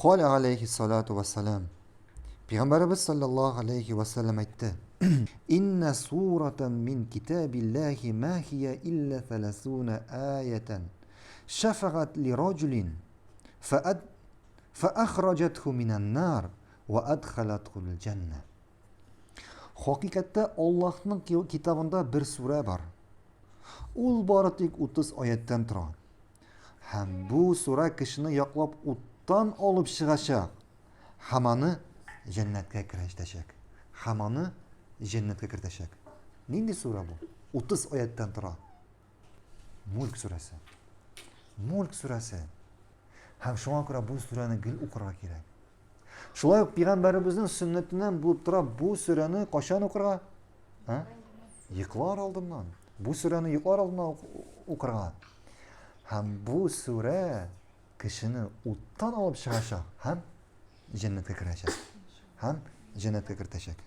Каля алейхиссалату вассалам. Пәйгамбәребез саллаллаһу алейхи вассалам әйтте. Инна суратан мин китабиллахи ма хия илля 30 аятан. Шафагат ли раджулин фаад фаахраджатху минан нар ва адхалатху джанна. Хакыйкатьтә Аллаһның китабында бер сүрә бар. Ул бары тик 30 аяттан тора. Һәм бу сүрә кешене яклап уттан алып чыгачак һәм аны җәннәткә кертәчәк. Һәм аны җәннәткә кертәчәк. Нинди сүрә бу? 30 аяттан тора. Мульк сүрәсе. Мульк сүрәсе. Һәм шуңа күрә бу сүрәне гел укырга кирәк. Шулай ук пәйгамбәребезнең сөннәтеннән булып тора бу сүрәне кайчан укырга? А? Йоклар алдыннан. Бу сүрәне йоклар алдыннан укырга. Һәм бу сүрә кешене уттан алып чыгачак һәм җәннәткә керәчәк. Һәм җәннәткә кертәчәк.